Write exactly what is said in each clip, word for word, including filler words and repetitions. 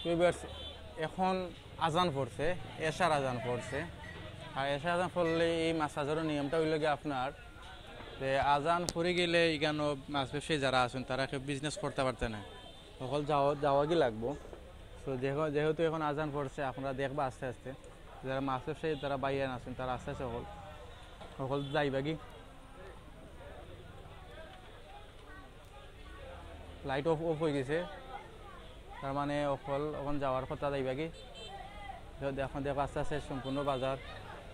তো viewers, এখন আজান পড়ছে, এশার আজান পড়ছে। আর এশার আজান পড়লে এই মাছ বাজারর নিয়মটা অইলো গিয়া আপনার যে আজান পড়ি গেলে ইখানো মাছ ব্যবসায়ী যারা আছইন, তারা কেউ business করতা পারতা নায়, হকল যাওয়া, যাওয়াগি লাগবো। তো যেহ-, যেহেতু এখন আজান পড়ছে, আপনারা দেখবা আস্তে আস্তে যারা মাছ ব্যবসায়ী, তারা ভাইয়াইন আছইন, তারা আস্তে আস্তে হকল, হকল যাইবাগি। Light off, off অই গেছে, তার মানে হকল এখন যাওয়ার কথা যাইবাগি। তো এখন দেখো আস্তে আস্তে সম্পূর্ণ বাজার,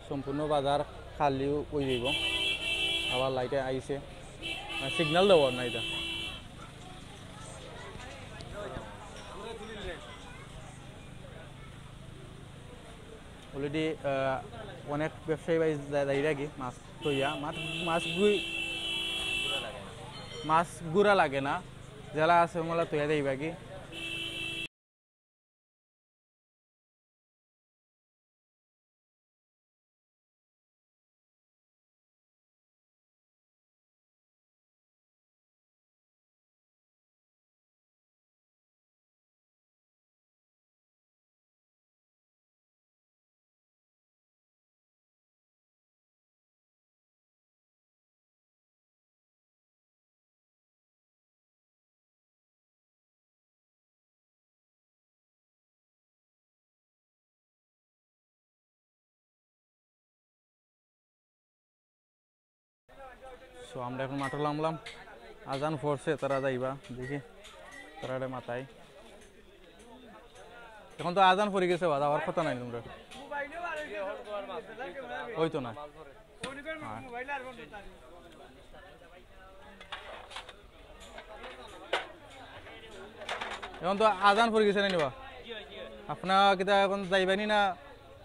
সম্পূর্ণ বাজার খালি অই যাইবো। আবার light আইছে, মানে signal দেওয়ার না এটা। Already, আহ, অনেক ব্যবসায়ী ভাই যা-, যাইরাগি মাছ থইয়া, মাছ, মাছ গুই-, মাছ গুড়া লাগে না, যেলা আছে অলা থইয়া যাইবাগি। So, আমরা এখন মাঠো লামলাম, আজান পড়ছে, তারা যাইবা, দেখি তারারে মাতাই। এখন তো আজান পড়ি গেছে, বাদ আবার কথা নাই তোমরা। অইতো না। হ্যাঁ। এখন তো আজান পড়ি গেছে না নিবা? আপনারা কিতা এখন যাইবানি না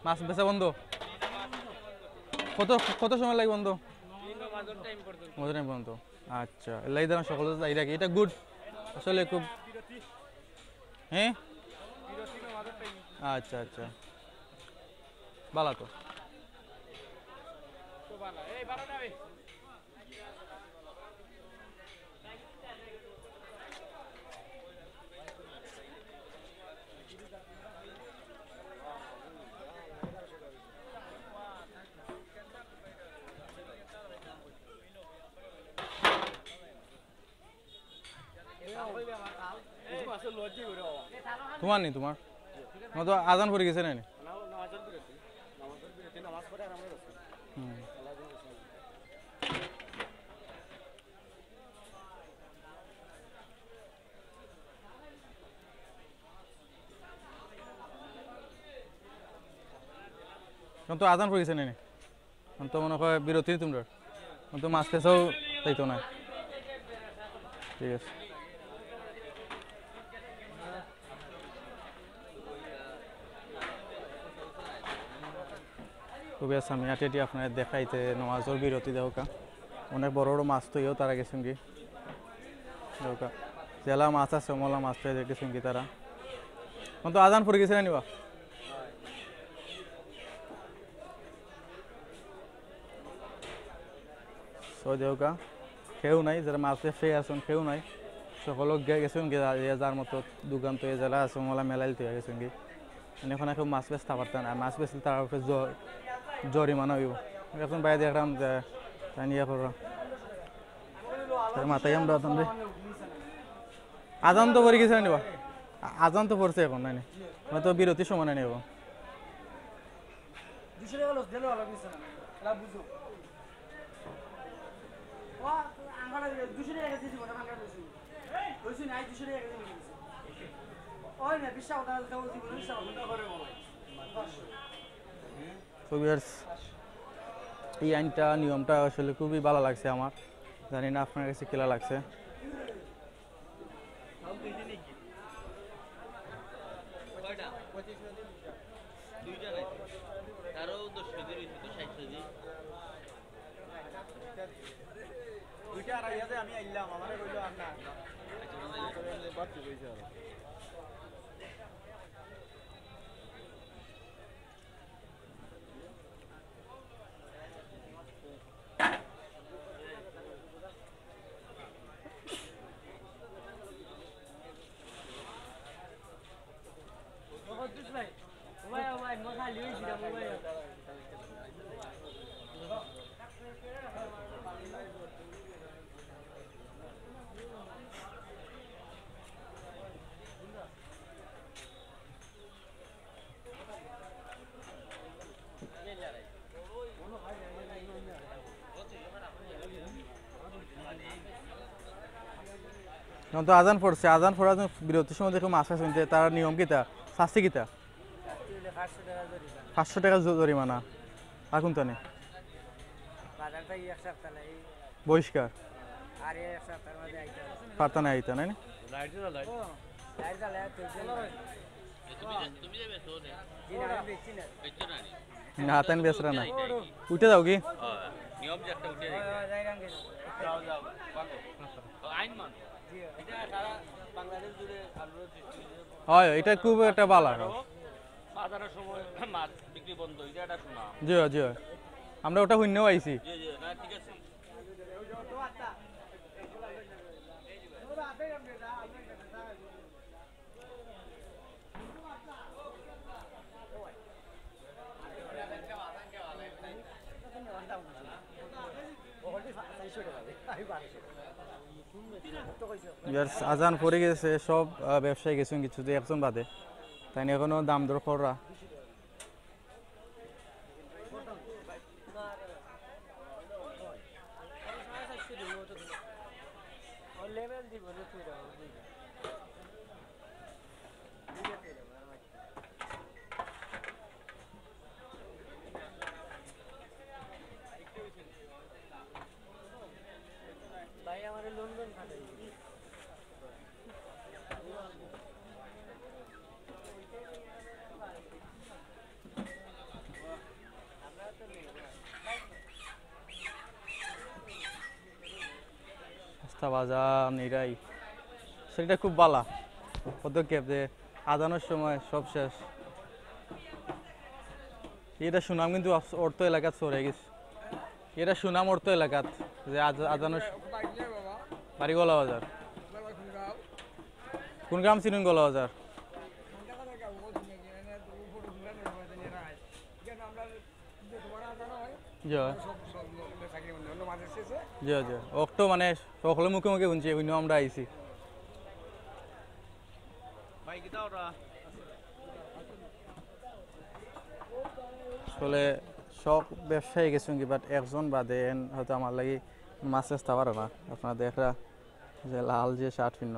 মাছ বেচা বন্ধ? কত, কত সময় লাগি বন্ধ? নমাজর time পর্যন্ত। আচ্ছা, এর লাগি দাঁড়ান, সকলে যাইরাগি। এটা good, আসলে খুব, হ্যাঁ? আচ্ছা, আচ্ছা, ভালা তো। তোমার নি, তোমার? তোমার তো আজান পড়ি গেছে না নি? হুম। এখন তো আজান পড়ি গেছে না নি? এখন তো মনে হয় বিরতি তোমরা। এখন তো মাছ পেছাও যাইতো না। ঠিক আছে। খুবই আছে, আমি আটি আটি আপনারে দেখাইতে নমাজর বিরতি দেওকা। অনেক বড় বড় মাছ তো ইয়েও তারা গেছেন কি। দেওকা। যেলা মাছ আছে, অমলা মাছ তো গেছেন কি তারা। এখন তো আজান পড়ি গেছে না নিবা? So, দেউকা, কেউ নাই, যারা মাছ ব্যবসায়ী আছেন, কেউ নাই। সকলে গে-, গেছেন গি, যে যার মতো দোকান তো, যারা আছে, ওলা মেলাইল তো গেছেন গি। মানে, এখন কেউ মাছ বেচতে পারতেন না, মাছ বেচলে তার উপরে জ-, জরিমানা হইব। এখন বাইরে দেখলাম যে, তাই নিয়ে করলাম। তাহলে মাথায় আমরা এখন রে। আজান তো পড়ে গেছে না নিবা? আ-, আজান তো পড়ছে এখন, নাই নি? মানে তো বিরতির সময় নাই নি এখন। দুশো টাকা লস দিলে ভালো কিছু না। এলা বুঝো। ও, আমার দুশো টাকা কেজি দিব, ওটা ভাঙা বেশি। ওই শুনে, আই দুশো টাকা কেজি দিব। ওই না, বিশ টাকা ওটা, ওটা জীবনে বিশ টাকা ওটা করে বলো। So viewers, এই আইনটা, নিয়মটা আসলে খুবই ভালো লাগছে আমার। জানি না আপনার কাছে কিলা লাগছে। কয়টা? দুইটা নাকি? তারও দশ কেজি রয়েছে তো, ষাট কেজি। দুইটা আড়াই হাজার আমি আইলাম, আমারে কইলো আর না। আচ্ছা, মানে বাড়তি কইছে আরো। এখন তো আজান পড়ছে, আজান পড়ার জন্য বিরতির সময় দেখি মাছ আছে, তার নিয়ম কিতা, শাস্তি কিতা? পাঁচশো টাকা জরিমানা। আর কোনটা নেই? বহিষ্কার। পারতা না আইতা, নাই না? না, তাই বেচরা না। উঠে যাও কি? হয়, এটা খুব একটা ভালো কাজ। বাজারের সময় মাছ বিক্রি বন্ধ, এটা একটা শোনা। জি হয়, জি হয়। আমরা ওটা হুইন্নেও আইছি। জি, জি, না, ঠিক আছে। ইয়ার আজান পড়ে গেছে, সব, আহ, ব্যবসায়ী গেছেন কিছু, দুই একজন বাদে। তাই নিয়ে এখনো দাম দর কররা। আস্তা বাজার নিরাই, সেটা খুব বালা পদক্ষেপ যে আজানোর সময় সব শেষ। এটা সুনাম কিন্তু অর্থ এলাকাত ছড়িয়ে গেছে। এটা সুনাম অর্থ এলাকাত যে আজ-, আজানোর স-, বাড়ি গলা বাজার। কোন গ্রাম চিনুন গলা বাজার? জি। জি, জি। অক্টো মানে সকলে মুখে মুখে শুনছি, অন্য আমরা আইছি। আসলে সব ব্যবসায়ী গেছেন কি, but একজন বাদে এন হয়তো আমার লাগি মাছ বেচতে পারে না। আপনারা দেখরা যে লাল যে শার্ট পিন্ন,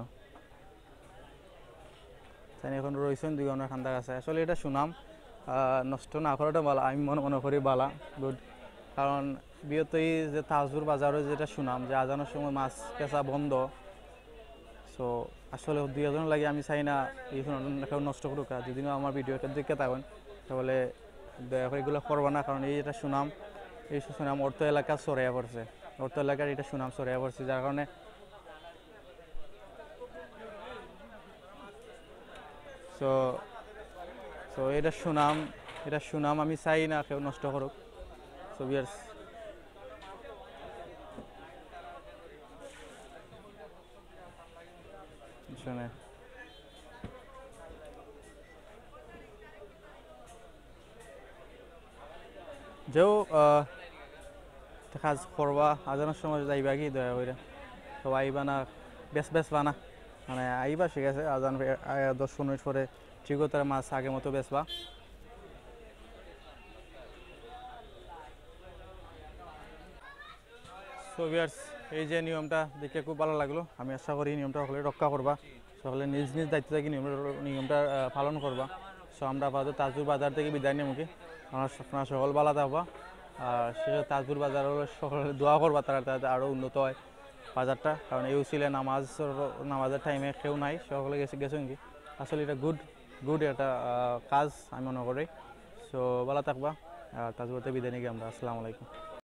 তাই এখন রইছেন দুই ঘন্টা খান্দা কাছে। আসলে এটা সুনাম, আহ, নষ্ট না করাটা ভালো, আমি মনে, মনে করি ভালা, গুড। কারণ বিয়েতেই যে তাজপুর বাজারে যেটা সুনাম, যে আজানোর সময় মাছ বেচা বন্ধ, সো আসলে দুই একজন লাগে আমি চাই না এই সুনামটা কেউ নষ্ট করুক। আর যদি আমার ভিডিও একটা দেখে থাকেন, তাহলে দয়া করে এগুলো করবা না, কারণ এই এটা সুনাম, এই সুনাম অর্থ এলাকা ছড়িয়ে পড়ছে, অর্থ এলাকার এটা সুনাম ছড়িয়ে পড়ছে, যার কারণে সো, সো এটা সুনাম, এটা সুনাম আমি চাই না কেউ নষ্ট করুক। সো ভিউয়ার্স, শুনে যেও, আহ, কাজ করবা, আজানোর সময় যাইবা কি দয়া কইরা? তো আইবা না, বেশ, বেশ বানা। মানে আইবা, ঠিক আছে, আজান পে-, আহ, দশ পনেরো মিনিট পরে ঠিক তারা মাছ আগের মতো বেচবা। সো ভিউয়ার্স, এই যে নিয়মটা দেখে খুব ভালো লাগলো। আমি আশা করি এই নিয়মটা সকলে রক্ষা করবা, সকলে নিজ নিজ দায়িত্ব থাকি নিয়ম, নিয়মটা, আহ, পালন করবা। সো আমরা আপাতত তাজপুর বাজার থেকে বিদায় নিমু কি। আপনারা, আপনারা সকল ভালো থাকবা। আর শেষে তাজপুর বাজার হলো সকলে দোয়া করবা, তারা, তারা আরও উন্নত হয় বাজারটা, কারণ এই উসিলে নামাজ, নামাজের টাইমে কেউ নাই, সকলে গেছে, গেছেন কি। আসলে এটা গুড, গুড একটা, আহ, কাজ আমি মনে করি। সো ভালো থাকবা। আর তাজপুর থেকে বিদায় নিয়ে আমরা, আসসালামু আলাইকুম।